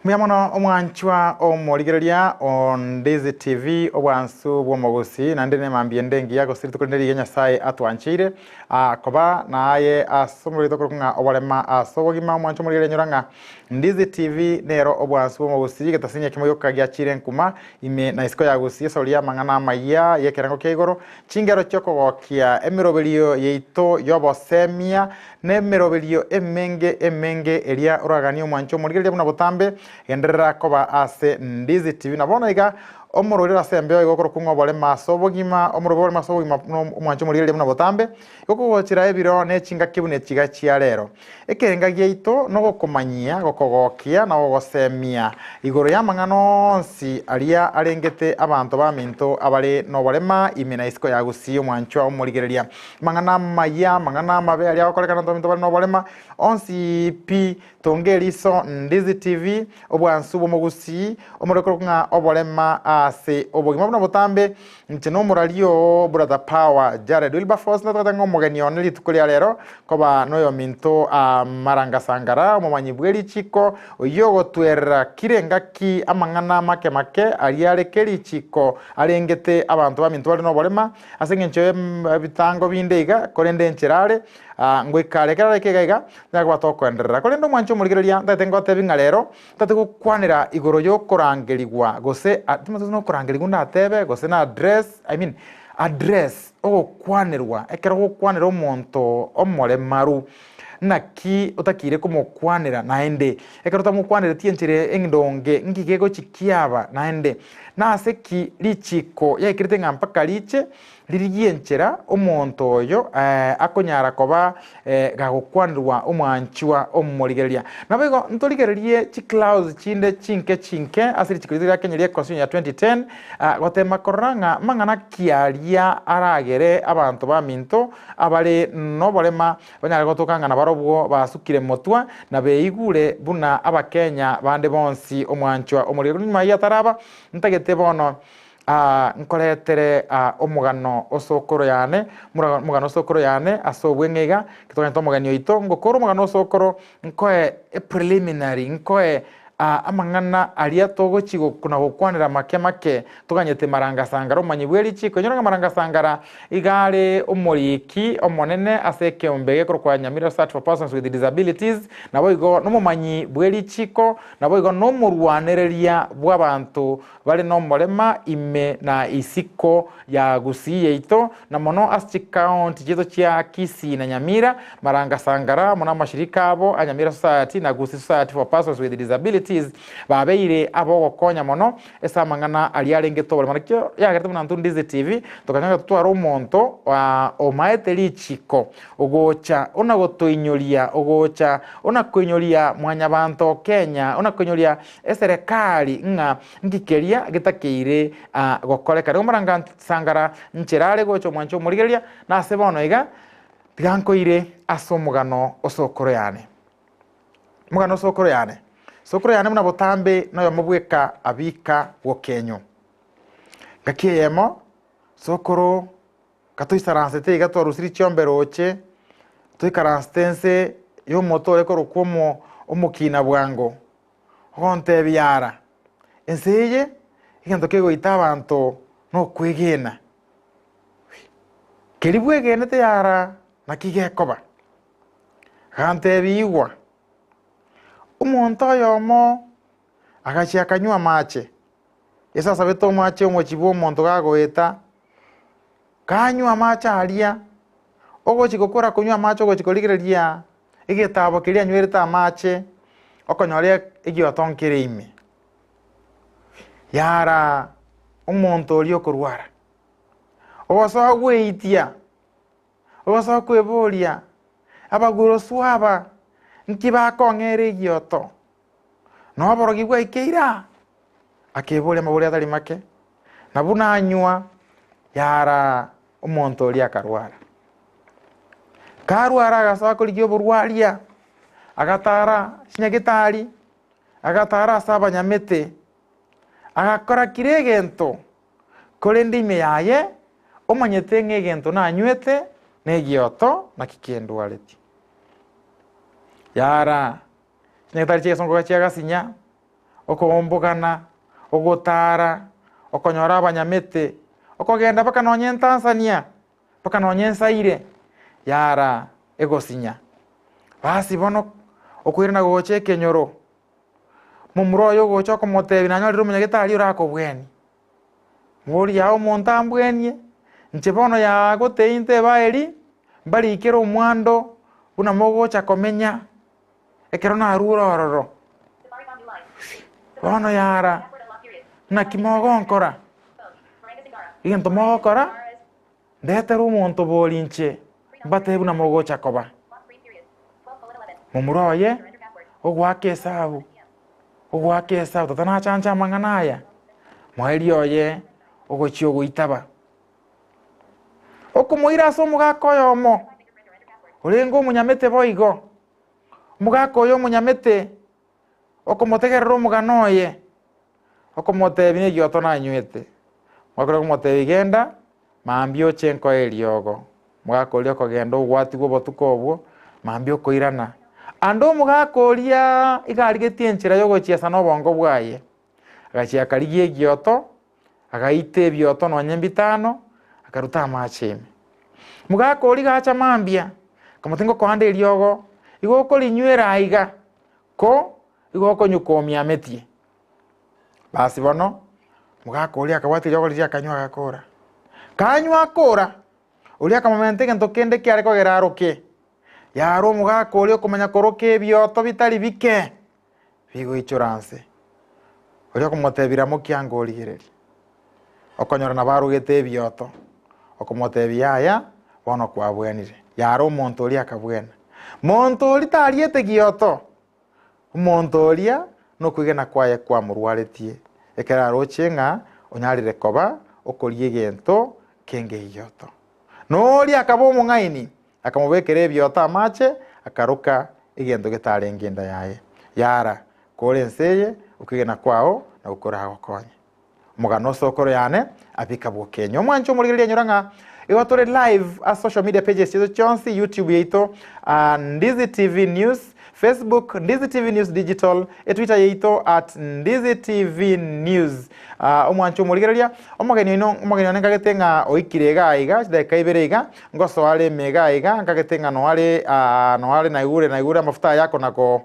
Mbuya mono omwanchwa omorigereria o Ndizi TV obwansu bw'omogusi naende nemambia ende engiya gose rituko rinde rigiya Nyasaye atwancheire ah, koba naye ase omorero okorokwa ng'a oborema ase obogima omwanchwa omorigereria nyora ng'a Ndizi TV nero obwansu bw'omogusi getasinya kimo gioka giachire nkuma ime na isiko ya Gusii esauri y'amang'ana amayia y'ekerengo kia igoro chingero chiokogokia emeroberio yaito y'obosemia Nemeroberio emenge emenge eria oraganie omwanche omorigereria buna botambe, genderera koba ase Ndizi TV. Na bono iga omorwaire ase embeo igo okorokwa ng'a oborema ase obogima, omorwaire bw'oborema ase obogima buna omwanche omorigereria buna botambe, igo kogochera ebiro ne chingaki buna echiga chia rero. Ekerenga giaito nogokomanyia, gokogokia na gogosemia igoro y'amang'ana onsi aria arengete abanto baminto abare noborema ime na isiko ya Gusii omwanchwa omorigereria. Amang'ana amaya, amang'ana amabe aria agokorekana abanto bare noborema, onsi pi, tonga eriso, Ndizi TV, obwansu bw'omogusii, omorero korokwa ng'a oborema ase obogima buna botambe, inche nomoraria oo Brother Power Jared Wilberforce, natagete ng'a omogeni one rituko ria rero, koba noyominto aa Maranga Sangara, omomanyi bw'erichiko, oyio ogotwerera kira engaki amang'ana make make aria are kerichiko arengete abanto baminto bare noborema, Ase engencho y'ebitango binde iga, korende enchera are, ngoika are ekero araike iga iga, tonyare koba tokoenderera. Korende omwanche omorigereria, ntagete ngotebi ng'a rero, ntagete gokwanera igoro y'okorangerigwa gose timanyeti gose nokorangerigwa ndatebe gose na address, I mean address, ogokwanerwa, ekero ogokwanera omonto omoremaru, naki otakeire komokwanera naende, ekero otamokwanereti enchera endonge, nki gegochi kiaba naende? Nase ki richiiko yaikerete ng'a mpaka riche ririgie enchera omonto oyo akonyara koba gagokwanerwa omwanchwa omorigereria? Naboigo ntorigererie chiclause chinde chinke chinke ase richiiko riaito ria Kenya ria Constitution ya 2010 gotema korora ng'a mang'ana ki aria aragere abanto baminto abare noborema banyare gotoka ng'a nabarobwo basukire motwa na beigure buna Abakenya bande bonsi omwanchwa omorero nyuma ayio ataraba, ntagete bono nkoretere omogano o sokoro yane, omogano o sokoro yane ase obweng'e iga, toganyete omogeni oito, ngokora omogano o sokoro nkoe epreliminary, nkoe amang'ana aria togochi na gokwanera make make, toganyete marangasangara omomanyi bwe richiiko. Inyora ng'a marangasangara iga are omoriki omonene ase ekeombe gekorokwa Nyamira Society for Persons with Disabilities, naboigo nomomanyi bwe richiiko, naboigo nomorwanereria bw'abanto bare nomorema ime na isiko ya Gusii yaito, na mono ase chikaonti chiaito chia Kisii na Nyamira, Marangasangara amo namashirika abo a Nyamira Society na Gusii Society for Persons with Disabilities babeire abogokonya mono ase amang'ana aria arengete oboremo. Nakio yagerete buna intwe Ndizi TV tokanyora ng'a totware omonto omaete richiko ogocha ona gotoinyoria ogocha ona koinyoria mwanyabanto o Kenya ona koinyoria eserekari ng'a nki keria getakeire gokoreka. Nigo morangasangara nchera are gocha omwanche omorigereria, na ase bono iga tiga nkoire ase omogano o sokoro yane. Omogano o sokoro yane. Sokoro yane buna botambe noyomo bweka abika bw'okenyo. Ngaki eyemo, sokoro gatoisaransete iga twarusirie chiombe roche, toikaransete nse y'omote ore korokwa omo omokina bwango. Ogontebia ara, Ense eye, egento kegoita abanto nokwegena. Keria bwegenete yara naki gekoba? Agantebia, Igwa, omonto oyomo agachia akanywa amache, Yeso asabete omoache omochie bw'omonto gagoeta, kanywa amache aria, ogochia gokora konywa amache ogochia korigereria egetabo keria anywerete amache, okonyora egioto nkere ime. Yara omonto oria okorwara, ogosoa gweitia, ogosoa kweboria, abagurosu aba nki bakong'era egioto? Na oborogi bwaikeire aa? Akeboria amaborio atari make, na buna anywa, yara omonto oria akarwara. Karwara agasoa korigia oborwaria, agatara chinyagetari, agatara ase abanyamete, agakora kira egento, korende ime yaye omanyete ng'a egento nanywete negioto naki kendwaretie. Yara chinyagetari chi'egesongo gachia agasinya. Okoombogana, ogotara, okonyora abanyamete, okogenda mpaka nonye Tanzania, mpaka nonye Zaire, yara egosinya. Basi bono okoirana gocha ekenyoro, momura oye ogocha okomotebia nanyorire omonyagetari orakobwenie. Moborie yaa omonto ambwenie, inche bono yaa gotei nteba eri, mbarikere omwando buna mogocha komenya ekero narure ororo. Bono yara, naki mogonkora? Egento mogokora, ndetere omonto bori inche, mbatebie buna mogocha koba. Momura oye ogoaka esabu, ogoaka esabu, tata nachancha amang'ana aya, moerio oye ogochia ogoitaba. Okomoira ase omogaka oyomo, orenge omonyamete boigo, omogaka oyo omonyamete, okomotegerera omogano oye, okomotebia negioto nanywete, omogaka oria okomotebia genda, mambia oche nkoe eriogo, omogaka oria okogenda ogwatigwa obotuko obwo, mambia okoirana. Ande omogaka oriaa iga arigetie enchera ya ogochiesa na obongo bwaye, agachia akarigia egioto, agaita ebioto nonye mbitano, akaruta amache ime. Omogaka oria gacha mambia, akamotebia ngokoa nde eriogo, igo okorinywera aiga, ko igo okonywa omiametie. Basi bono, omogaka oria akabwata eriogo riria akanywa agakora. Kanywa akora, oria akamomenta egento kende kiare kogera aroke. Yare omogaka oria okomanya koroka ebioto bitari bike, bigoichora nse. Oria okomotebia ramokia ango origererie. Okonyora nabo arogete ebioto, okomotebia yaya, bono kwabwenire. Yare omonto oria akabwena. Monto oria tariete gioto, omonto oria nokwegena kwaye kwamorwaretie, ekero aroche ng'a onyarire koba okoria egento kenge egioto. Noria akaba omong'aini, akamobekera ebioto amache, akaroka egento getarenge enda yaye. Yara, kore ense eye, okwegena kwao nabo koragokonye. Omogano osokoro yane abika bwokenye. Omwanche omorigereria nyora ng'a igo tore live ase social media pages chiaito chionsi, YouTube yaito uh, Ndizi TV News, Facebook Ndizi TV News Digital, etwitter yaito at Ndizi TV News. Uh, omwanche omorigereria omogeni oino omogeni one nkagete ng'a oikire iga iga chidakika ibere iga ngosoa are ime iga iga nkagete ng'a noare uh, noare naigure naigure amafuta aya akona ko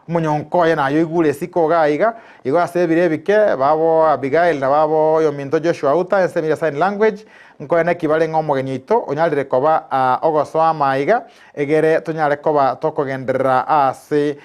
Omonyonko oye nayoigure isiko iga aiga, igo ase ebiro ebike, babo Abigail na babo oyominto Joshua Uta, ensemo ya sign language, nkoeneki bare ng'a omogeni oito onyarire koba ogosoa amaiga, egere tonyare koba tokogenderera ase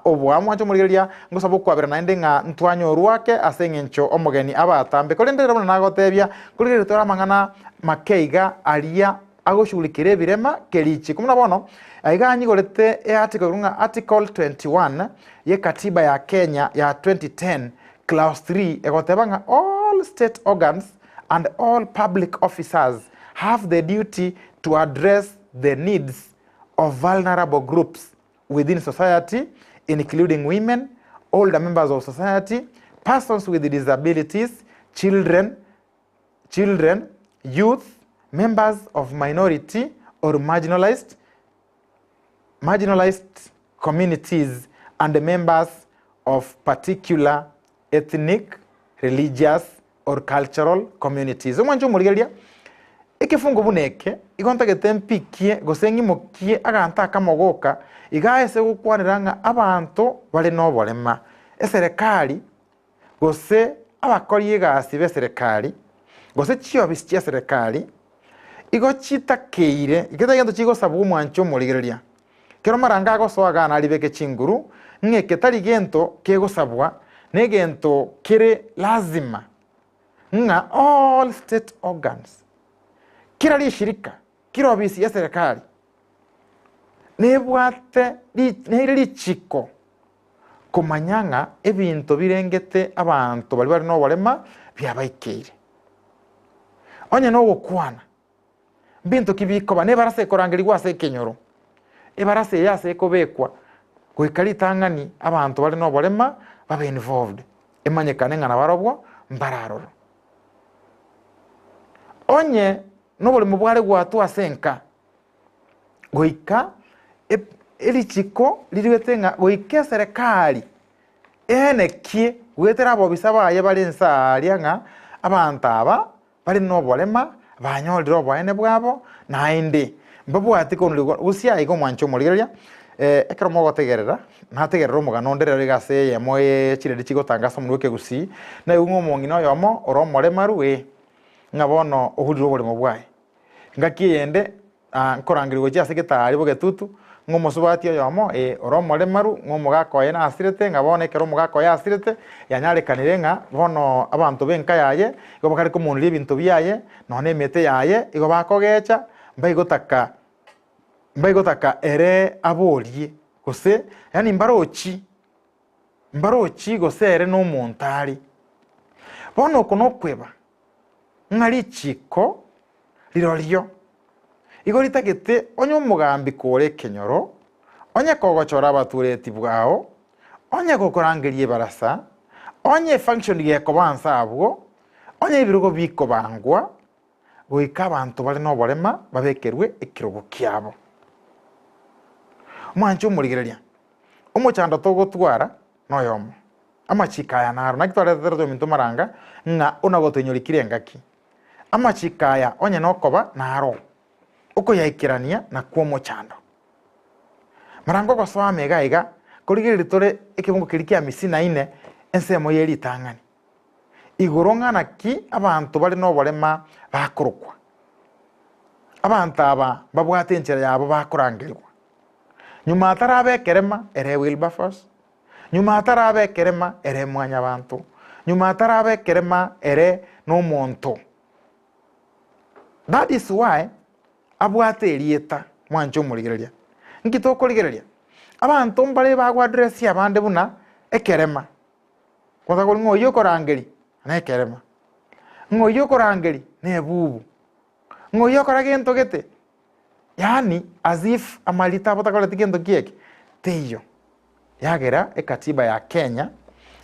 oboamo. Anche omorigereria, ngosaba okwabera naende ng'a ntwanyorwa ake ase eng'encho omogeni abe atambe. Korende rero buna nagotebia, nkorigereria tore amang'ana make iga aria agoshughulikera ebirema kerichiko. Buna bono, aiga anyigorete earticle ekorokwa ng'a Article 21 ye katiba ya Kenya ya 2010 clause 3 egoteba ng'a all state organs and all public officers have the duty to address the needs of vulnerable groups within society including women, older members of society, persons with disabilities, children, children, youth, members of minority or marginalized, marginalized communities and members of particular ethnic, religious or cultural communities. Omwanche omorigereria, ekefungo buna eke, igo ntagete mpikie gose ng'imokie aganto akamo goka, iga ase gokwanera ng'a abanto bare noborema. Eserekari gose abakori egasi b'eserekari, gose chiofisi chi'eserekari, igo chitakeire, getari gento chigosabwa omwanche omorigereria. Kero marango agosoa iga naribeke chinguru, ng'a eke tari gento kegosabwa, negento kere lazima ng'a all state organs, kera rishirika, kera ofisi y'eserekari, nebwate neire richiko komanya ng'a ebinto birengete abanto baria bare noborema biabaikeire. Onye nogokwana, mbinto ki bikoba? Na ebarasa ekorangerigwa ase ekenyoro, ebarasa eye ase ekobekwa goika ritang'ani abanto bare noborema babe involved, emanyekane ng'a nabarobwo mbare aroro. Onye noboremo bware goatwa ase enka, goika erichiko riruete ng'a goika eserekari eenekie. Goetera abobisa baye bare inse aaria ng'a abanto aba bare noborema banyorire oboene bwabo, naende mbabwati konuria gose aiga omwanche omorigereria. Ekero mogotegerera, nategerera omogano onde rero iga ase eyemo ye chiredi chigotangasa omonwa bw'ekegusii, naigwe ng'a omong'ina oyomo ore omoremaru ee, ng'a bono ohurire oboremo bwaye. Engaki eyende nkorangeria gochia ase getari bogetutu, ng'a omosubati oyomo, ee, ore omoremaru, ng'a omogaka oye nasirete, ng'a bono ekero omogaka oye asirete, yanyarekanire ng'a bono abanto b'enka yaye igo bakare komonuria ebinto biaye, nonya na emete yaye, igo bakogecha, mbaigotaka mbaigotaka ere aborie, gose yaani mbarochi, mbarochi gose ere nomonto are. Bono oko nokweba. ng'a richiiko rirorio igo ritagete onye omogambi kore ekenyoro, onye kogochora abatureti bwao, onye gokorangeria ebarasa, onye efunction gekoba nse abwo, onye ebirogo bikobangwa, goika abanto bare noborema babekerwe ekerogo kiabo. Mwanche omorigereria, omochando togotwara noyomo. Amachiko aya naro, naki twareteretwe ominto maranga, ng'a onagotoinyorikire engaki. Amachiko aya onye nokoba naro, okoyaikerania nakwo omochando. Maranga ogosoa amo iga iga, korigereria tore ekebungo keria kia hamsini na ine, ensemo ye ritang'ani. Igoro ng'a naki abanto bare noborema bakorokwa. Abanto aba mbabwate enchera yabo bakorangerigwa. Nyuma atarabe ekerema, ere Wilberforce, Nyuma ataraba ekerema, ere mwanyabanto. Nyuma ataraba ekerema, ere nomonto. That is why abwate erieta mwanche omorigereria. Nki tokorigereria? Abanto mbare bagoaddress abande buna ekerema. Kwanza kori ng'a oyio okorangeri nekerema, ng'a oyio okorangeri nebubu, ng'a oyio okora gento gete. Yaani as if amarita abo takoreti gento kieke, teiyo. Yagera ekatiba ya Kenya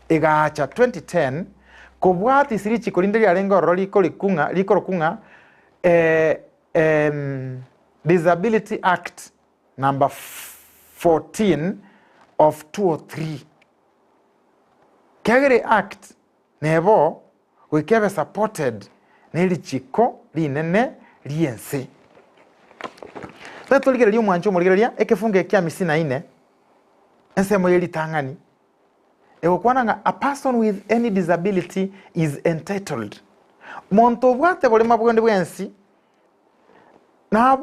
egaacha 2010 kobwatisia richiko rinde riarenge ororo rikorikwa ng'a rikorokwa ng'a Disability Act number 14 of 2003. Kiagera eact Nebo goika ebe supported ne richiko rinene ri'ense. Tari torigereria omwancho omorigereria ekefungo eke kia hamsini na ine ensemo ye ritang'ani egokwana ng'a a person with any disability is entitled. Monto obwate borema bwonde bwensi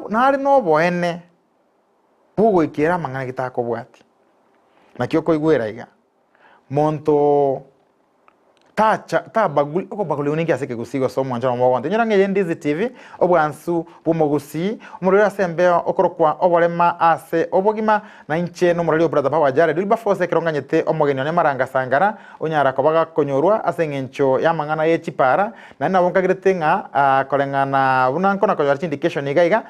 nare noboene bw'ogoikera amang'ana gete akobwatia. Naki okoigwera iga. Monto tacha tabaguli okobaguliwa ninki ase ekegusii gose omwancho nabo mogonte inyora ng'a eye Ndizi TV obwansu bw'omogusii omorweri ase embeo okorokwa oborema ase obogima na inche nomorweri o brother Power Jared Wilberforce ekero nganyete omogeni one Maranga Sangara onyara koba gakonyorwa ase eng'encho y'amang'ana ye chipara naende nabo nkagerete ng'a koreng'ana buna nkona konyora chi indication iga iga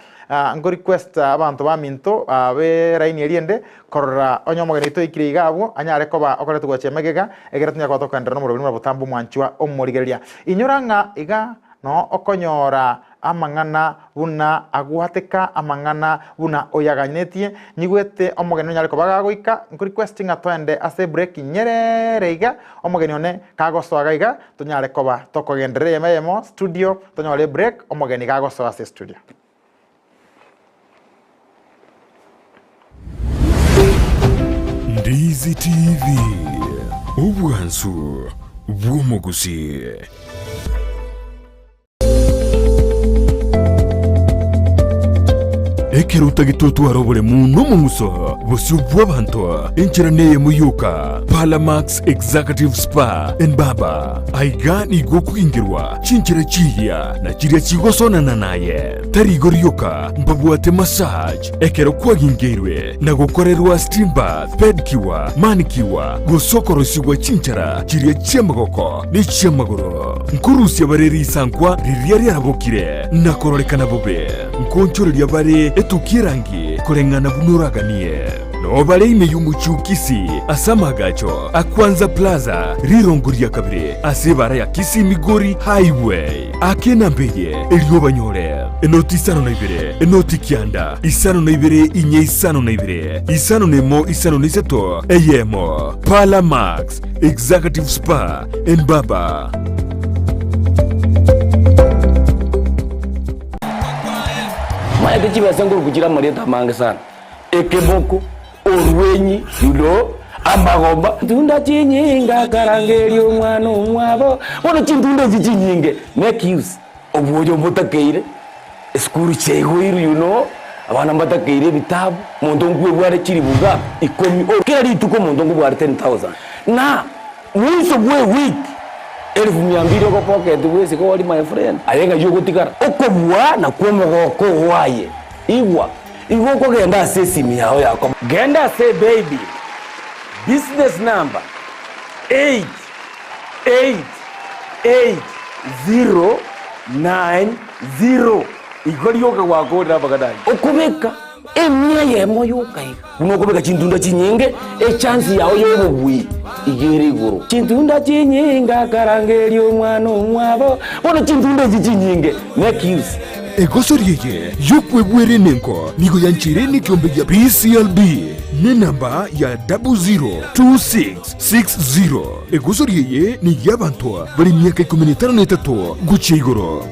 nko request abanto baminto be line eria ende Korora onye omogeni oito oikire iga abwo, anyare koba okoretwe gochia emegega, ekero tonyare koba tokoenderera nomoroberi buna botambe omwanchwa omorigereria. Inyora ng'a iga noo okonyora amang'ana buna agwateka, amang'ana buna oyaganetie. Nyigwete omogeni onyare koba gagoika, nko request ng'a toende ase ebreak nyerere iga, omogeni one kagosoa iga iga, tonyare koba tokogenderera eyemo eyemo studio, tonyore ebreak, omogeni gagosoa ase estudio. Ndizi TV, obwansu bw'omogusii. Ekero otagete otware oboremu nomong'uso bosio bw'abanto, enchera neyemo yoka, Palamax Executive Spa and Barber. Aiga nigo okogingerwa chinchera chiria na chiria chigosonana naye. Tari igo rioka, mbabwate massage ekero kwagingeirwe na gokorerwa steam bath, pedicure, manicure, gose okorosigwa chinchara chiria chi'amagoko ne chi'amagoro. Nkorusia bare risankwa riria riarabokire na kororekana bobe. Nkoonchoreria bare etukia erangi. koreng'ana buna oraganie. Noo bare ime y'omochie o Kisii ase amaagacho a Kwanza Plaza, rirongo ria kabere ase ebara ya Kisii Migori Highway. Aka enamba eye erio obanyore, enoti isano na ibere, enoti kianda, isano na ibere inye isano na ibere, isano na emo isano na isato, eyemo. Parlour Max, Executive Spa and Barber. Maete chibesa nkoruku chire amarieta amange sana, ekeboko, orwenyi, you know, amagomba. Ntunda chinyinge akarangeria omwana omwabo, bono chintunda echi chinyinge make use obwoyo mbotakeire, esukuru chiaigoirwe you know, abana mbatakeire ebitabu, monto nkwebware chiribuga ikomi, kera rituko omonto nkobware 10,000 na Mwiso bw'ewiki elifu mia mbili ogopocket bw'esiko ori my friend, aye ng'ai ogotigara? Okobua nakwo omogoko oo aye. Igwa, igo okogenda ase esimi yao ya koba. Genda ase ebaybill, business number 8 8 8 0 9 0 igo rioka gwakorire amang'ana ayio. Okobeka Emia eyemo yoka iga. Buna okobeka chintunda chinyinge, echansi yao y'obobui iga ere igoro. Chintunda chinyinge akarangeria omwana omwabo, bono chintunda echi chinyinge, make use. Egosori eye y'okwebwera enengo nigo yancheire nekeombe gia PCLB nenamba ya 002660. Egosori eye ney'abanto bare emiaka ikomi na etano na etato gochia igoro.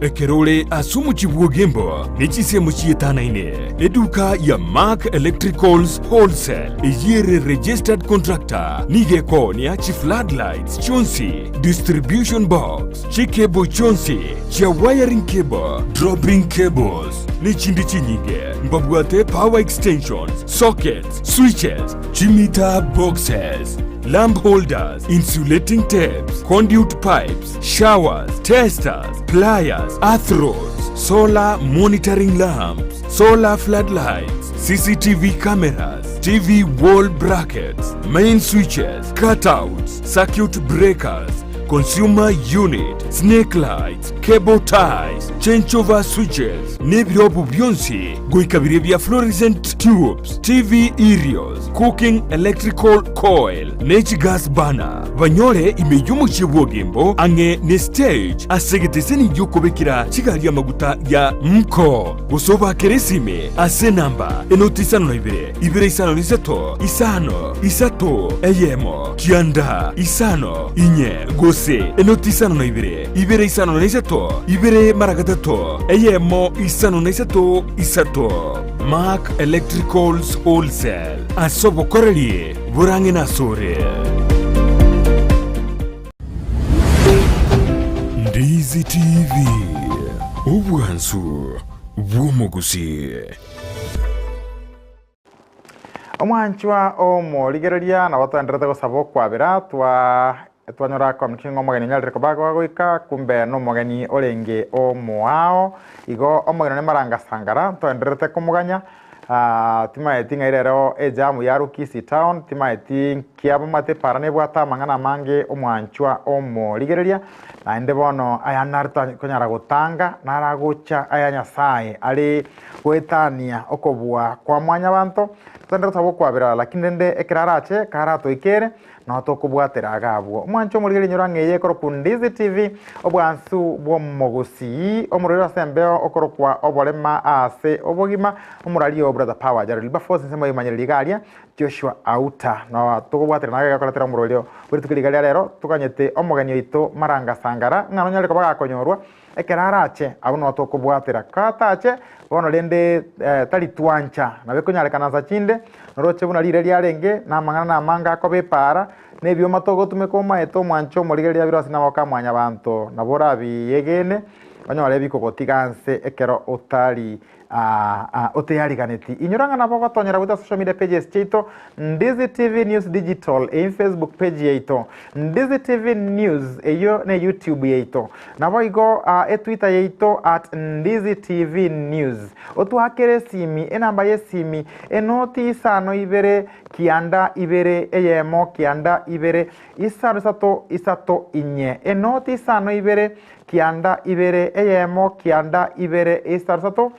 Ekero ore ase omochie bw'Ogembo ne chinsemo chietanaine, eduka ya Mark Electricals Wholesale eyio ere registered contractor nigo ekoonia chifloodlights chionsi, distribution box, chicable chionsi chia wiring cable, dropping cables ne chinde chinyinge. Mbabwate power extensions, sockets, switches, chimeter boxes, lamp holders, insulating tapes, conduit pipes, showers, testers, pliers, earth rods, solar monitoring lamps, solar floodlights, CCTV cameras, TV wall brackets, main switches, cutouts, circuit breakers, consumer unit, snake lights, cable ties, changeover switches, nebirobu bionsi goika biria bia fluorescent tubes, TV aerials, cooking electrical coil, ne chigas burner. Banyore ime y'omochie bw'Ogembo ang'e ne stage ase egeteseni gi'okobekera chigari amaguta ya Mko, gose obaakere esimi ase enamba enoti isano na ibere, ibere isano na isato, isano, isato, eyemo, kianda, isano, inye, gose enoti isano na ibere, ibere isano na isato, ibere mara gatato, eyemo, isano na isato, isato. Mark Electricals Wholesale, ase obokoreri Borang'e nasore. Ndizi TV, obwansu bw'omogusii. Omwanchwa omorigereria nabo twaenderete gosaba okwabera twa twanyora communication ng'a omogeni onyarire koba goika kumbe nomogeni orenge omoao igo omogeni one marangasangara twaenderete komoganya Timaeti ng'a rero ejamu ya Rukisi town, timaeti nki abamate para nebwate amang'ana amange omwanchwa omorigereria, naende bono aya nare konyara gotanga naragocha aya Nyasaye are goetania okobua kwa mwanyabanto, totende gosaba okwabera lakini rende ekero arache karatoikere Nao tokobwatera iga abwo. Omwanche omorigereria inyora ng'a eye ekorokwa Ndizi TV, obwansu bw'omogusii, omorwaire ase embeo okorokwa oborema ase obogima, omoraria o Brother Power, Jared Wilberforce, ensemo y'omomanyereria iga aria, Joshua Auta. Nao tokobwatera naye iga koretera omorwaire bwe rituko riga ria rero, toganyete omogeni oito Maranga Sangara, ng'a nonyare koba gakonyorwa, Ekero arache, abwo nao tokobwatera. Katache, bono rende tari twancha. Nabo ekonyarekana nsa chinde, noroche buna riire riarenge, na amang'ana namange akoba epaara, na ebioma togotumeka omaete omwanche omorigereria bire ase namaboko a mwanyabanto. Nabo orabiegene, onyore bikogotiga nse ekero otari Oteyariganeti. Inyora ng'a nabo ogotonyora goetera social media pages chiaito, Ndizi TV News Digital, eyio Facebook page yaito, Ndizi TV News, eyio ne YouTube yaito. Naboigo etwitter yaito at Ndizi TV News. Otwakere esimi, enamba y'esimi, enoti isano ibere kianda ibere eyemo kianda ibere isano isato isato inye. Enoti isano ibere Kianda ibere, eyemo, kianda ibere, isato, isato.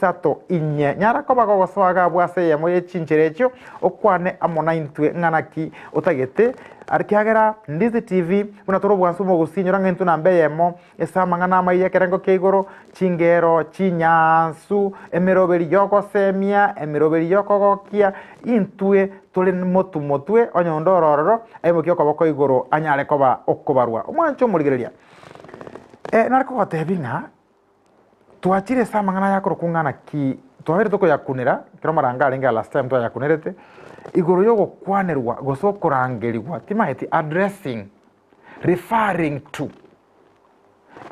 isato inye. Nyara koba gogosoa iga abwo ase eyemo ye chinchera echio, okwane amo naintwe ng'a naki otagete, ekiagera Ndizi TV buna tore obwansu bw'omogusii inyora ng'a intwe namba eyemo ase amang'ana amaya y'ekerengo kia igoro, chingero, chinyansu, emeroberi y'ogosemia, emeroberi y'okogokia, intwe tore motu motwe onye onde ore ororo aimokie okoboko igoro anyare koba okobarwa. Omwanche omorigereria, nare kogotebia ng'a Twachire ase amang'ana aya akorokwa ng'a naki twabeire tokoyakunera, ekero amarango arenge aya last time twayakunerete, igoro yogokwanerwa gose okorangerigwa, timaeti addressing, referring to.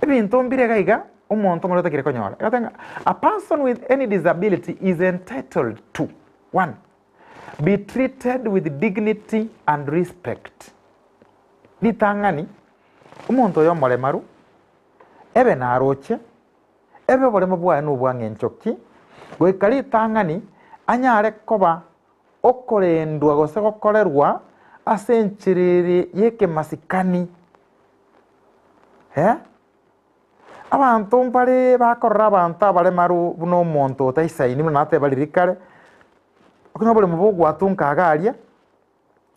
Ebinto mbire iga iga, omonto omorero otakire konyora. Egoteba ng'a a person with any disability is entitled to, one, be treated with dignity and respect. Ritang'ani, omonto oyo omoremaru, ebe naroche, ebe oboremo bwaye nobwang'encho ki, goika ritang'ani anyare koba okorendwa gose gokorerwa ase enchera ere y'ekemasikani. Eh? Abanto mbare bakorora abanto abaremaru buna omonto otaisaini buna nateba riria kare, okonyora oboremo bogwatunka iga aria,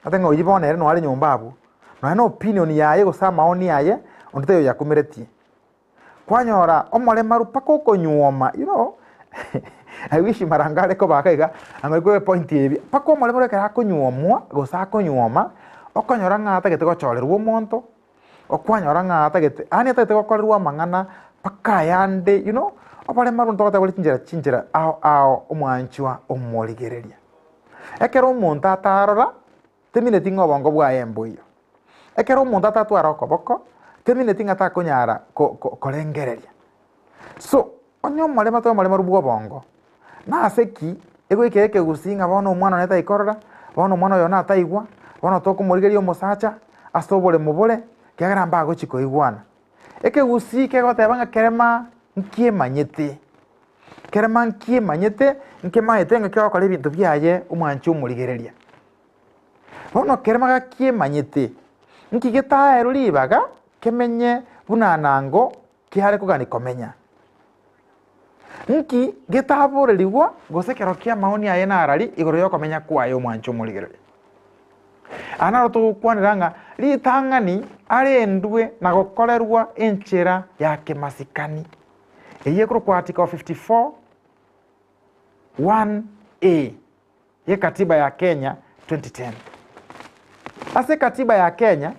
Ase ng'a oyio bono ere noare nyomba abwo, nonya na opinion yaye gose amaoni aye, onde taiyo oyakumeretie. Kwanyora omoremaru mpaka okonyuoma, you know, I wish marango are koba iga iga, ang'e epoint eye buya, mpaka omoremaru ekero akonyuomwa gose akonyuoma, okonyora ng'a atagete gochorerwa omonto, okwanyora ng'a atagete yaani atagete gokorerwa amang'ana mpaka ayande you know, oboremaru ntogoteba bore chinchera chinchera ao ao omwanchwa omorigereria. Ekero omonto atarora, temineti ng'a obongo bwaye mboiyo. Ekero omonto atatwara okoboko, temineti ng'a takonyara ko- ko- korengereria. So, onye omoremo tari omoremo bwa obongo, nase ki egoikera ekegusii ng'a bono omwana one taikorora, bono omwana oyo nataigwa, bono tokomorigeria omosacha ase oboremo bore, ekiagera mbagochi koigwana. Ekegusii kegoteba ng'a kerema nkiemanyete. Kerema nkiemanyete, nkemaete ng'a kegokora ebinto biaye omwanchi omorigereria. Bono kerema gakiemanyete, nki getaerwe ribaga kemenye buna nango kiare kogania komenya? Nki getaborerigwa gose ekero ki'amaoni aye narari igoro y'okomenya kwaye omwanchi omorigereria? Aya naro togokwanera ng'a ritang'ani arendwe na gokorerwa enchera ya kemasikani. Eyio ekorokwa Article 54 1 A ye Katiba ya Kenya 2010. Ase Katiba ya Kenya,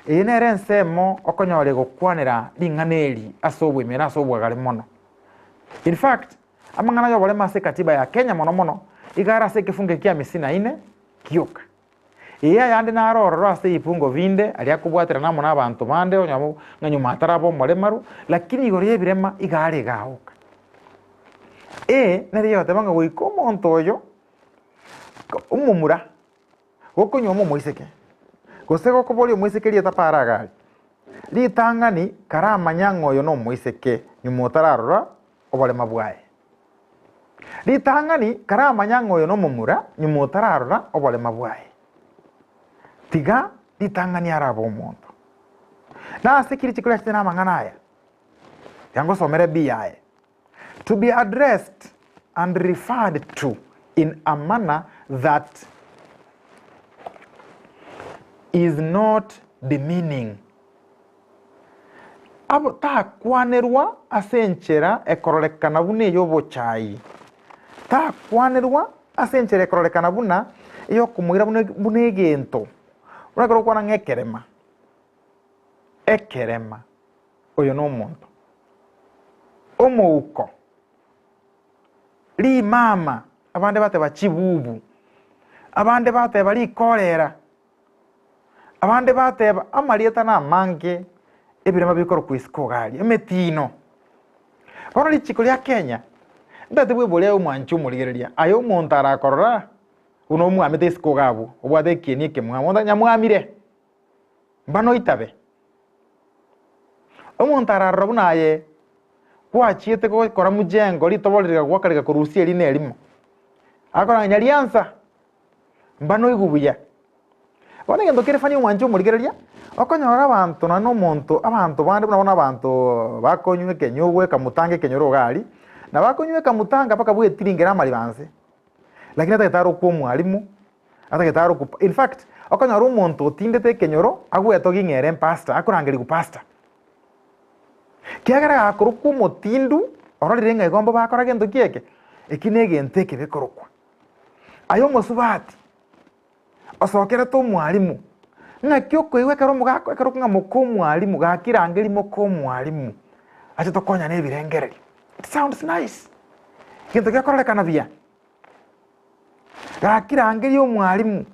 eye nere ensemo okonyora egokwanera ring'ana eri ase oboime na ase obwagare mono. In fact, amang'ana y'oboremo ase Katiba ya Kenya mono mono iga are ase ekefungo eke kia hamsini na ine gioka. Ee, ayande naro ororo ase ebifungo binde, aria akobwaterana amo nabanto bande, onye ng'a nyuma ataraba omoremaru, lakini igoro y'ebirema iga are iga agoka. Ee, nere yoteba ng'a goika omonto oyo, omomura, gokonyuoma omoiseke, gose gokoboria omoiseke rieta pare iga aria, ritang'ani karamanya ng'a oyo nomoiseke nyuma otararora oborema bwaye. Ritang'ani karamanya ng'a oyo nomomura, nyuma otararora oborema bwaye. Tiga ritang'ani arabe omonto. Nase ki richiko riachete namang'ana aya? Tiga ngosomere bi yaye. To be addressed and referred to in a manner that is not demeaning. Abo takwanerwa ase enchera ekororekana buna ey'obochai, takwanerwa ase enchera ekororekana buna ey'okomoira buna buna egento, buna ekero okwana ng'a ekerema, ekerema, oyo nomonto, omouko, rimama, abande bateba chibubu, abande bateba rikorera. Abande bateba, Amarieta namange ebirema bikorokwa isiko iga aria, emetino. Bono richiko ria Kenya, ntagete bweborie aye omwanchi omorigereria, aye omonto arakorora buna omwamete isiko iga abwo, obwate ekieni ekemwamu, omonto nyamwamire, mbano oitabe. Omonto ararora buna aye gwachiete gokora mjengo ritobo rigagoaka rigakorusia erimo erimo, akora ng'a nyariansa. Mba noigwe buya. Bono egento kere funny omwanche omorigereria, okonyora abanto nonye na omonto, abanto bande buna bono abanto bakonywa ekenyugwa ekamutanga ekenyoro iga aria, Nabo akonywa ekamutanga mpaka bwetiringere amariba nse, lakini atagete arokwe omwalimu, atagete arokwe in fact, okonyora omonto otindete ekenyoro, agwetogia ng'a ere mpastor, akorangerigwa pastor. Kiagera gakorokwa omotindu, ororire ng'a igo mbobe akora gento ki eke? Eki negento ekebe korokwa. Aye omosubati, osokerete omwalimu, ng'aki okoigwa ekero omogaka ekero ng'a moka omwalimu, gaki rangeria moka omwalimu, ache tokonyane ebirengererio. It sounds nice, egento gekororekana buya. Gaki rangeria omwalimu,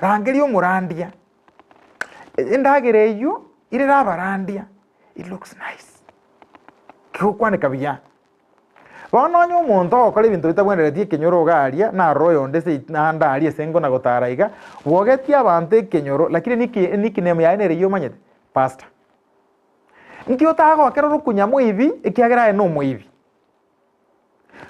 rangeria omorandia, endagera eywo irere abarandia, it looks nice, kegokwaneka buya. Bono onye omonto ogokora ebinto bitabwenereti ekenyoro iga aria, narore oyonde ase naende aria ase nkona gotara iga, bwogetie abanto ekenyoro, lakini niki nickname yaye nere eyio omanyete? Pastor. Nki otagokera orokunya moibi ekiagera aye nomoibi?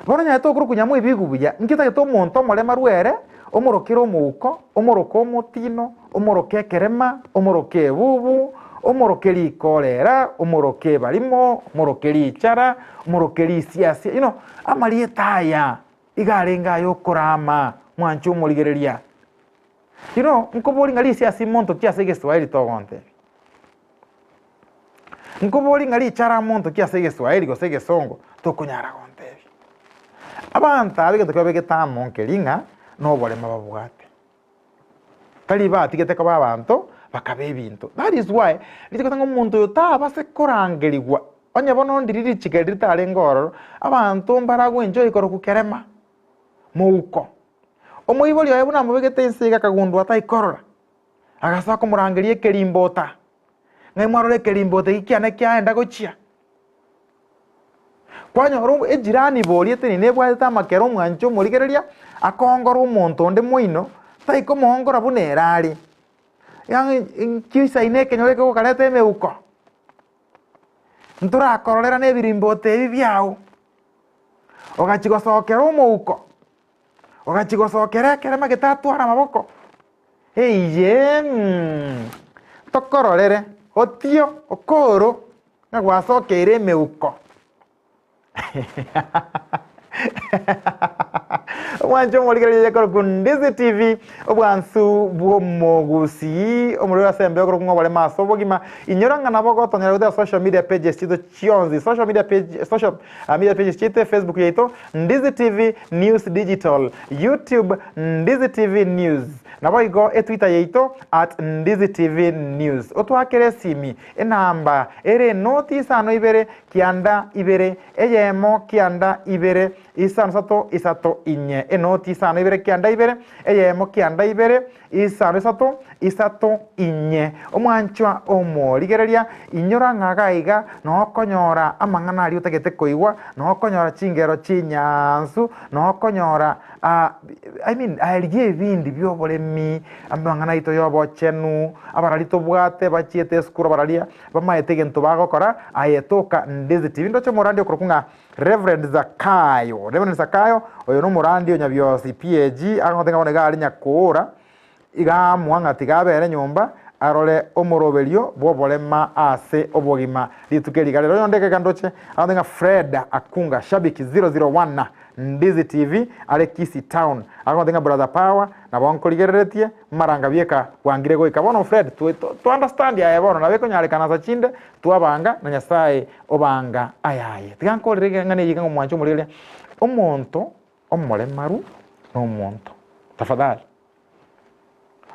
Bono onyarete okorokunya moibi buya, nki otagete omonto omoremaru ere, omorokere omouko, omoroke omotino, omoroke ekerema, omoroke ebubu, omoroke rikorera, omoroke ebarimo, omoroke richara, omoroke risiasia, you know, amarieta aya iga arenge aya okorama, mwanche omorigereria. You know, nkobori ng'a risiasia monto ki ase egeswahili togontebia? Nkobori ng'a richara monto ki ase egeswahili gose egesongo tokonyara gontebia? Abanto aba egento kiabegete amo nkeri ng'a noborema babwate. Tari batigete koba abanto, bakaba ebinto. That is why rituko ng'a omonto oyo tabase korangerigwa, onye bono ndiri richiko eri ritarenge ororo, abanto mbaragwe enjoy korokwa kerema, mouko. Omoibori oye buna amobegete inse iga akagundua taikorora, agasoa komorangeria ekerimbota, ng'ai mwarora ekerimbota eki kiane kiaenda gochia? Kwanyora ejirani boria eteni nebwatete amakere omwanche omorigereria, akoongora omonto onde moino, taikomoongora buna ere are. Yaani inki oisaine ekenyoro eke gokareta emeuko? Ntorakororera na ebirimboto ebi biao. Ogachia gosokera omouko, ogachia gosokera ekerema getatwara amaboko, eyee mh, tokororere, otio, okoro. Ng'a gwasokeire emeuko. Omwancho omorigereria oye korokwa Ndizi TV, obwansu bw'omogusii, omorwere ase embeo korokwa ng'a oboremo ase obogima. Inyora ng'a nabo ogotonyora goetera social media pages chiaito chionsi, social media page, social media pages chiaito, Facebook yaito, Ndizi TV News Digital, YouTube, Ndizi TV News, naboigo etwitter yaito, at Ndizi TV News. Otwakere esimi. Enamba ere enoti isano ibere, kianda ibere, eyemo, kianda ibere, isano isato, isato inye. Enoti isano ibere, kianda ibere, eyemo, kianda ibere, isano isato, isato inye. Omwanchwa omorigereria, inyora ng'a iga iga nokonyora amang'ana aria otagete koigwa, nokonyora chingero chinyansu, nokonyora I mean aye rigia ebindi bioboremi, amang'ana aito yobochenu, abarari tobwate bachiete esukuru abararia bamaete egento bagokora, aye toka Ndizi TV. Ndoche omorandi okorokwa ng'a Reverend Zakayo, Reverend Zakayo oyo nomorandi o Nyabiosi PAG, agote ng'a bono iga are nyakoora, iga aamua ng'a tiga abere nyomba arore omoroberio bw'oborema ase obogima rituko eri iga rero. Oyonde iga ndoche agote ng'a Fred Akunga Shabiki 001 Ndizi TV are Kisii town agote ng'a brother Power nabo nkorigereretie maranga bieka bwangire goika bono Fred to understand aye bono nabo ekonyarekana asa chinde twabanga na Nyasaye obanga ayaye. Tiga nkorere eng'ana eye iga ng'a omwanche omorigereria omonto omoremaru nomonto tafadhali.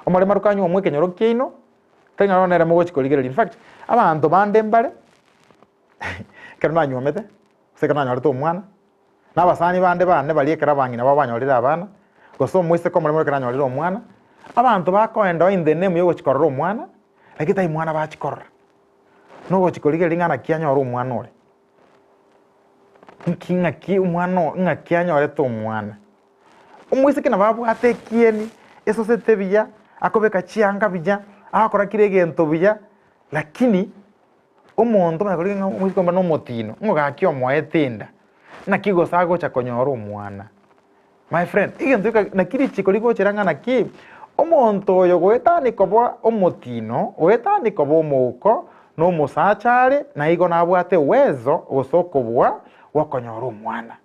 Omoremaru kanywa omwe ekenyoro kiaino, tari ng'a bono nere mogochi korigereria. In fact, abanto bande mbare, ekero nanywomete, gose ekero nanyorete omwana, na abasani bande bane baria ekero abang'ina babo banyorire abana, gose omoiseke omoremaru ekero anyorire omwana, abanto bakoenda in the name ya ogochi korora omwana, lakini tari mwana bachi korora. Nogochi korigereria ng'a naki anyore omwana ore. Nki ng'aki omwana oo ng'aki anyorete omwana. Omoiseke nabo abwate ekieni, esosete buya, akobeka chianga buya, agokora kera egento buya, lakini omonto omanye korigia ng'a omoiseke oyo na omotino, ng'o gaki omoete enda, naki gose agocha konyora omwana. My friend, egento geka naki richiko rigochera ng'a naki, omonto oyo goetani koba omotino, goetani koba omouko, na omosacha are, na igo nabwate uwezo gose okobua. bw'okonyora omwana.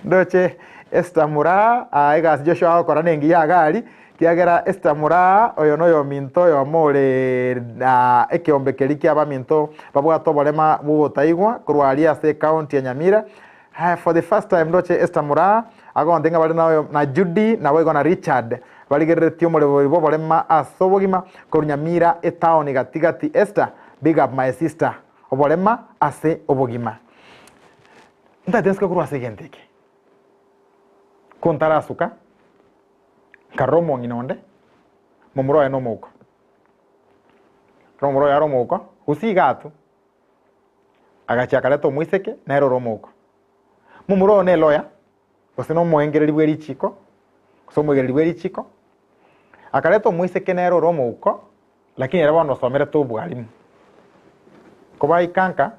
Ndoche Esther Muraa, aa egasi Joshua agokora nengiya iga aria, kiagera Esther Muraa oyo noyominto oyomo ore aa ekeombe keria kia abaminto babwate oborema bwogotaigwa korwa aria ase ecounty ya Nyamira. For the first time ndoche Esther Muraa agontebia ng'a bare na na Judy naboigo na Richard barigereretie omoremori bw'oborema ase obogima korwa Nyamira etown gati gati Esther big up my sister. Oborema ase obogima. Ntagete nsuke korwa ase egento eke. Ko ntarasuka, nkarora omong'ina onde, momura oye nomouko. Ekero momura oye are omouko, gose iga atwo, agachia akareta omoiseke, nere ore omouko. Momura oyo ne lawyer, gose nomoengereri bwe richiko, gose omoigereri bwe richiko, akareta omoiseke nere ore omouko, Lakini ere bono osomerete obwalimu. Kobaika nka,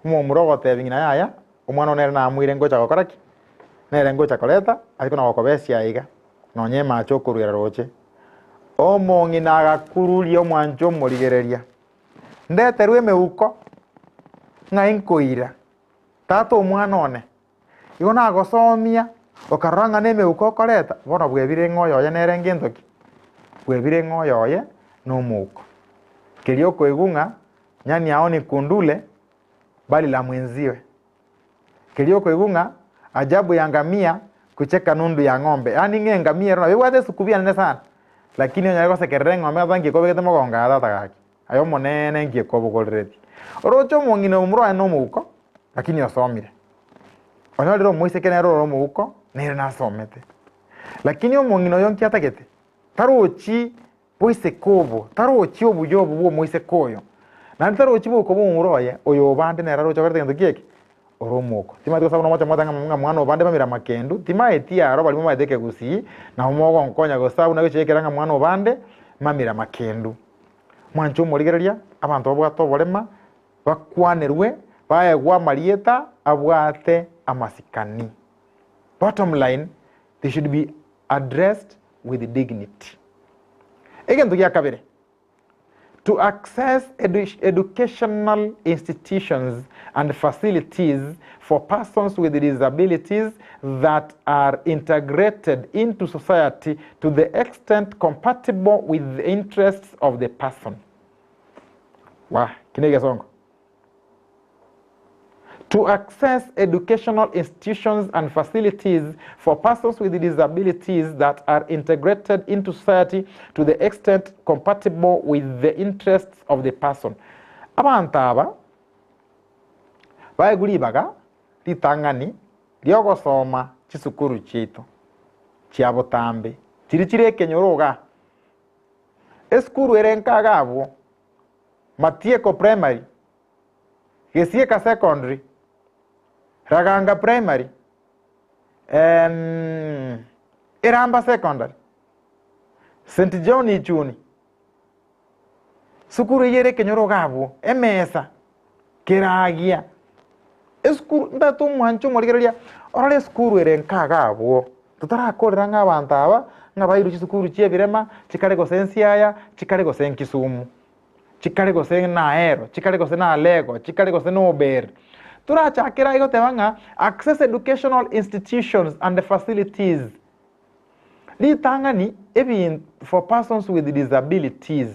omomura ogotebia ng'ina yaya, omwana one nere namoire ngocha gokora ki? Nere ngocha koreta, aye kona gokobesia aiga, nonya emache okoruera roche. Omong'ina agakururia omwancho omorigereria, Ndeterwe emeuko, ng'ai nkoira, tata omwana one? Igo nagosomia, okarora ng'a nemeuko okoreta, bono bwebire ng'a oyoye nere ngento ki? Bwebire ng'a oyoye nomouko. Keria okoigwa ng'a nyani ao ni kundule, bali la mwenziwe. Keria okoigwa ng'a ajabu ya ngamia kucheka nundu ya ng'ombe, yaani ng'a engamia ero nabo ebwate esukubi enene sana, lakini onyare gosekerera eng'ombe ng'a nki ekobegete mogongo aa tata gaki, aye omonene nki ekobogoreretie. Oroche omong'ina omomura oye nomouko, lakini osomire. Onyorire omoiseke nere ore omouko, nere nasomete. Lakini omong'ina oyo nki atagete? Tarochi boiseke obo, tarochi obuya obo bwa omoiseke oyo. Naende tarochi bouko bwa omomura oye, oyo obande nere aroche okorete gento ki eke? Ore omouko. Timanyeti gose abwo nomoche mote ng'a mwana obande bamira makendu, timaeti aro baria momaete ekegusii, nabo mogonkonya gose abwo nagochia ekera ng'a mwana obande mamira makendu. Mwanche omorigereria, abanto babwate oborema, bakwanerwe baegwe amarieta abwate amasikani. Bottom line, they should be addressed with dignity. Egento gia kabere, to access edu educational institutions and facilities for persons with disabilities that are integrated into society to the extent compatible with the interests of the person. Wah, eki negesongo. To access educational institutions and facilities for persons with disabilities that are integrated into society to the extent compatible with the interests of the person. Abanto aba baegwe ribaga ritang'ani riogosoma chisukuru chiaito chia botambe chiri chire ekenyoro igaa. Esukuru ere nkaga abwo, Matieko Primary, Gesieka Secondary, Raganga Primary, em, Eramba Secondary, St John Ichuni. Sukuru eyio ere ekenyoro iga abwo, emesa, keragia, esukuru ntagete omwanche omorigereria, orore esukuru ere nkaga abwo. Totarakorera ng'a abanto aba ng'a bairwe chisukuru chi'ebirema, chikare gose Nsiaya, chikare gose Nkisumu, chikare gose Naero, chikare gose Nalego, chikare gose Nober. Torachakere aye goteba ng'a access educational institutions and facilities. Ritang'ani ebin for persons with disabilities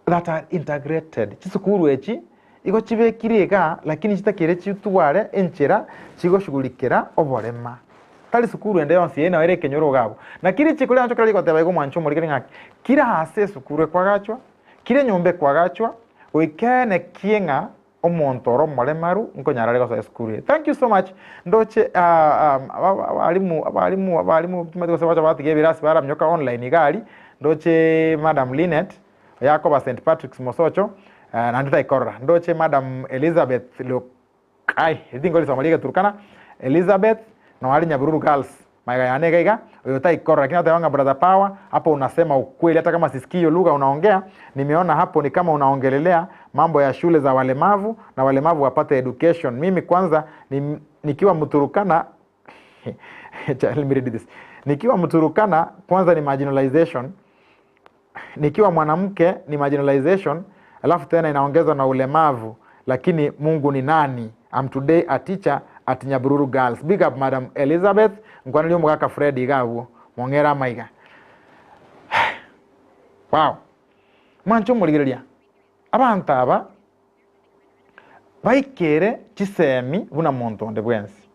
that are integrated. Chisukuru echi igo chibekire igaa lakini chitakere chitware enchera chigoshughulikera oborema. Tari sukuru ende yonsi eye nao ere ekenyoro iga abwo. Naki richiko riancho kera rigoteba igo mwanche omorikeri ng'a kira ase esukuru ekwagachwa, kira enyomba ekwagachwa, goika enekie ng'a omonto ore omoremaru nkonyara are gosoa esukuru eye. Thank you so much. Ndoche ah, um, abarimu abarimu abarimu timanyeti gose bacha batiga ebirasi baramioka online iga aria, ndoche Madam Linet, oyakoba St Patrick's Mosocho, eh, naende taikorora. Ndoche Madam Elizabeth Lokai, eri tinkorisoma ri'Egeturukana, Elizabeth, noari Nyabururu Girls, magega yane iga iga, oyo taikorora. Lakini agoteba ng'a Brother Power, hapo unasema ukweli, hata kama sisikii hiyo lugha unaongea, nimeona hapo ni kama unaongelelea mambo ya shule za walemavu na walemavu wapate education. Mimi kwanza ni, nikiwa Mturukana Let me read this. Nikiwa Mturukana kwanza ni marginalization, nikiwa mwanamke ni marginalization, alafu tena inaongezwa na ulemavu. lakini Mungu ni nani am today a teacher at Nyabururu girls big up madam Elizabeth nkwanerie omogaka Fred iga abwo mong'ere amaiga wow mwanche omorigereria abanto aba baikere chisemi buna monto onde bwensi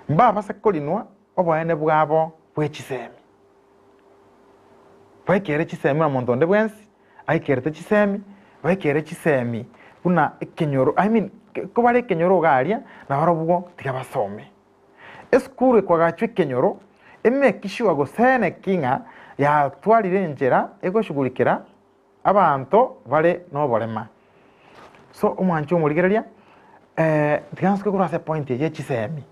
mbabase korinwa oboene bwabo bwe chisemi baikere chisemi buna monto onde bwensi Aikerete chisemi, baikere chisemi buna ekenyoro, I mean, kobare ekenyoro iga aria, nabarobwo tiga basome. Esukuru ekwagachwa ekenyoro, emake sure gose neki ng'a yatwarire enchera egoshughulikera abanto bare noborema. So omwanchi omorigereria, tiga nsuke korwa ase epoint eye ya chisemi,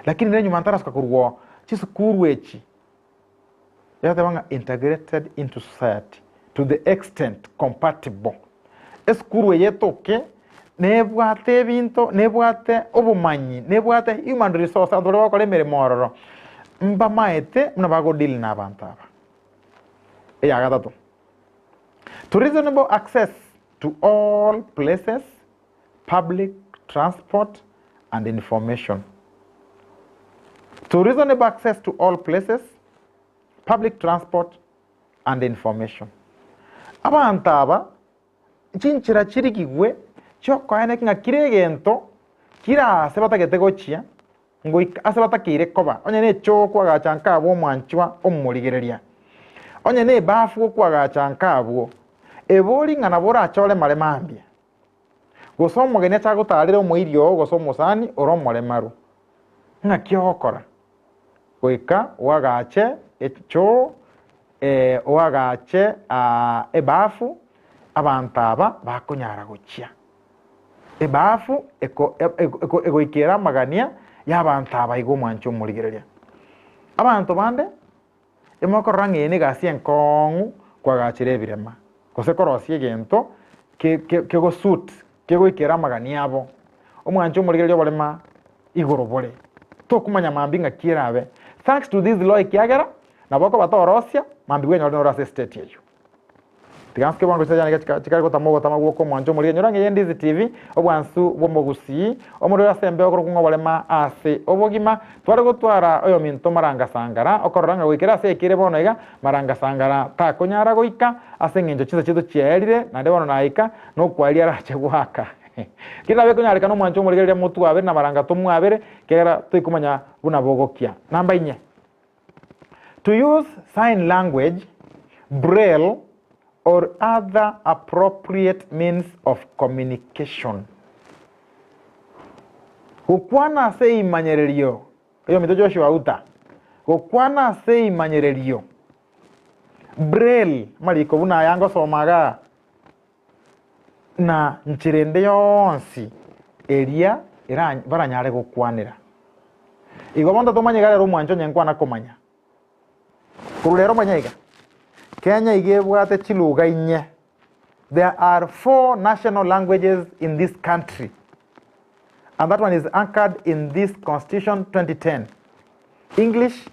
lakini rende nyuma ntarasuka korwa oo, chisukuru echi. Yateba ng'a integrated into society to the extent compatible. Esukuru eye etoke nebwate ebinto, nebwate obomanyi, nebwate human resource, abanto baria bagokora emeremo ororo, mbamaete buna bago deal na abanto aba. Eya gatato, to reasonable access to all places, public transport and information. To reasonable access to all places, public transport and information. Abanto aba chinchera chirigigwe chiokoeneki ng'a kira egento kire ase batagete gochia ngoika ase batakeire koba, onye nechoo kwagacha nkabwo omwanchwa omorigereria, onye nebafu gokwagacha nkabwo, ebori ng'a nabo orachore mare mambia. Gose omogeni ache agotaarere omoiri oo gose omosani ore omoremaru, ng'aki ogokora? Goika oagache echoo, oagache ebafu, abanto aba bakonyara gochia. Ebafu egoikera amagania y'abanto aba iga omwanche omorigereria. Abanto bande Imokorora ng'a eye negasi enkong'u koagachera ebirema, gose korosia egento kegosuit, kegoikera amagani abo. Omwancho omorigereria oborema igoro bore. Tokomanya mambia ng'aki erabe. Thanks to this law ekiagera nabo okoba torosia, mambia bwenyore nore ase estate eyio. Tiga nsuke bwango chinsa chiane chikare gotama ogotama gwoka omwancho omorigereria nyora ng'a eye Ndizi TV, obwansu bw'omogusii, omorwere ase embeo okorokwa ng'a oborema ase obogima. Tware gotwara oyominto Maranga-Sangara, okorora ng'a goikera ase ekere bono iga, Maranga-Sangara takonyara goika, ase engencho chinsa chiaito chiaerire, naende bono naika, nokwaria arache goaka. Keri nabe ekonyarekana omwancho omorigereria motwabere na Maranga tomwabere, ekiagera toikomanya buna bogokia. Namba inye. To use sign language, braille, or other appropriate means of communication. Gokwana ase imanyererio, oyominto Joshua Auta, gokwana ase imanyererio, braille, amariko buna aya ngosoma igaa, na nchera ende yonsi eria baranyare gokwanera. Igo bono totomanye iga rero omwancho onye nkwana komanya. Korwa rero manya iga, Kenya iga ebwate chiluga inye. There are four national languages in this country and that one is anchored in this constitution 2010. English,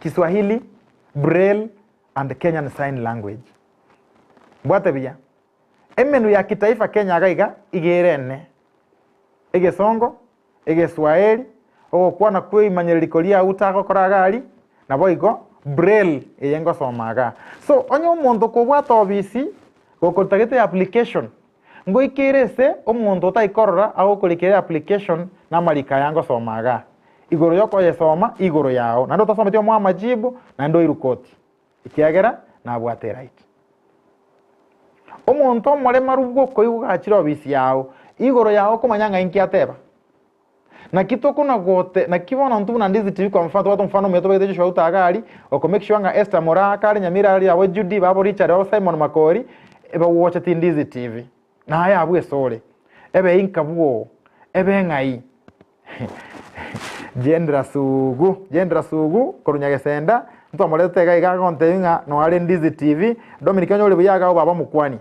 Kiswahili, Braille and Kenyan Sign Language. Mbwate buya, emenwa ya kitaifa Kenya iga iga iga ere ene, Egesongo, Egeswaeri, ogokwana kw'eimanyereri koria agwo tagokora iga aria, naboigo Braille eye ngosoma igaa. So, onye omonto kobwate obisi, gokotagete application, ngoikere ase omonto otaikorora agokorikera eapplication na amariko aya ngosoma igaa, igoro yokoyesoma igoro yao, naende otasometi omoe amajibu, naende oirwe koti. Ekiagera nabwate eright. Omonto omoremaru bw'okoigwa gachire obisi yao, igoro yao okomanya ng'a inki ateba. Naki tokona gote, naki bono intwe buna Ndizi TV kwa mfano, tobwate omofano omuya tobegete Joshua Ruto iga aria, oko make sure ng'a Esther Moraa kare Nyamira aria abwo Judy, babo Richard, babo Simon Makori, bagocheti Ndizi TV. Naye abwo esore, ebe inka bwoo, ebe ng'ai. Jendra Sugu, Jendra Sugu korwa Nyagesenda, ntwamoretete iga iga agontebia ng'a noare Ndizi TV, Dominic onye ore buya iga agwo baba mokwanie.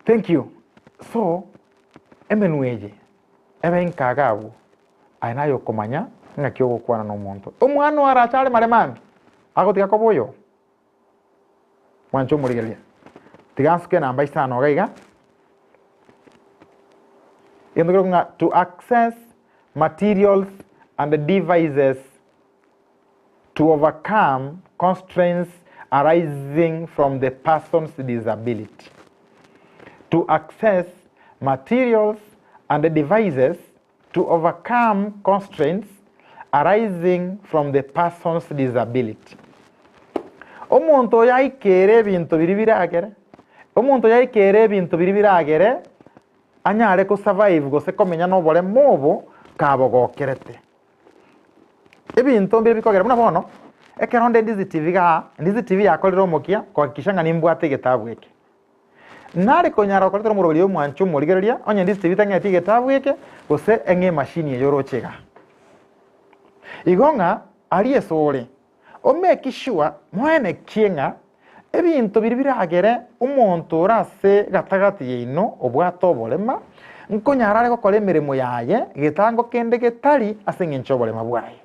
Thank you. So, emenwa eye, ebe inka iga abwo, aye naye okomanya ng'aki ogokwana na omonto. Omwana oo arache are mare mambia, agotiga koba oyoo. Mwanche omorigereria. Tiga nsuke enamba isano iga iga. Egento keria ng'a to access materials and devices to overcome constraints arising from the person's disability. To access materials and devices to overcome constraints arising from the person's disability. Omonto oyo aikere ebinto biria biragere, omonto oyo aikere ebinto biria biragere anyare ko survive gose komenya noboremo obo kabogokerete. Ebinto mbire bikogera buna bono, ekero onde Ndizi TV igaa, Ndizi TV yakorire omokia kohakikisha ng'a nimbwate egetabu eke. Nare konyara gokoretera omoroberi omwanche omorigereria, onye Ndizi TV tang'eti egetabu eke, gose eng'e emashini eye oroche igaa. Igo ng'a aria esore, o make sure moenekie ng'a ebinto biria biragere omonto ore ase gatagati yaino obwate oborema, nkonyara are gokora emeremo yaye getango kende getari ase eng'encho y'oborema bwaye.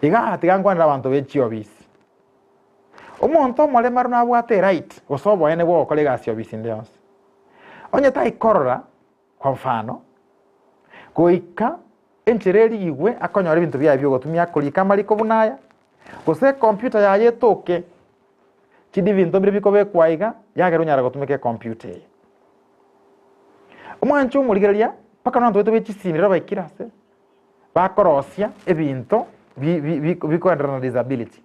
Igaa tiga nkwanere abanto be chiobisi. Omonto omoremaru nabwate eright gose oboene bwa gokora egasi obisi ende yonsi. Onye taikorora, kwa mfano, goika enchera erigigwe akonyora ebinto biaye biogotumia akorika amariko buna aya, gose ecomputer yaye etoke, chinde ebinto mbire bikobekwa aiga, yagera onyara gotumeka ecomputer eye. Omwancho omorigereria, mpaka na abanto baito be chisimi rero baikire ase, bakorosia ebinto bi- bi- bi- bikoenderana na disability.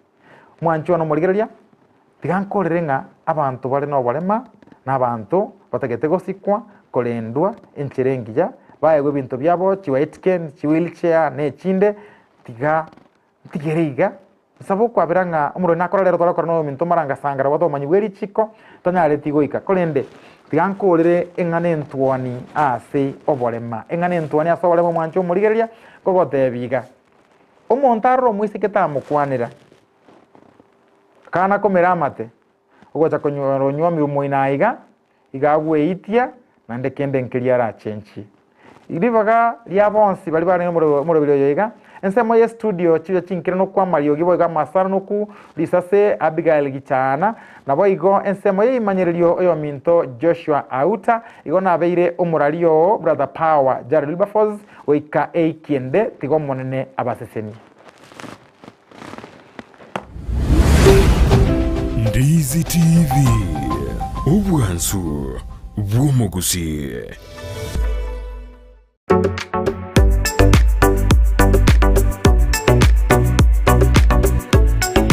Mwanche one omorigereria, tiga nkorere ng'a abanto bare noborema, na abanto batagete gosikwa, korendwa enchera engiya, baegwe ebinto biabo, chiwhite cane, chiwheelchair, na echinde, tiga ntigere iga, nsabe okwabera ng'a omorwani nakore rero tore korora noyominto marangasangara obwate obomanyi bwe richiko, tanyareti goika. Korende tiga nkorere eng'ana entwoni ase oborema, eng'ana entwoni ase oborema omwanche omorigereria, nkogotebia iga. Omonto arore omoiseke tamokwanera, kana komera amate, ogocha konyora onyuomire omoino aiga, iga agweitia, naende kende nkeria arachenchie. Ribaga ria bonsi baria barenge omoroberi oyo iga, ensemo ye studio chibe chinkere nokwa amariogi boigo amasano noku risase Abigail Gichana, naboigo ensemo y'eimanyererio oyominto Joshua Auta, igo nabeire omorari oo Brother Power Jared Wilberforce, Goika eikie ende, tiga Omonene abasesenie. Ndizi TV, obwansu bw'omogusii.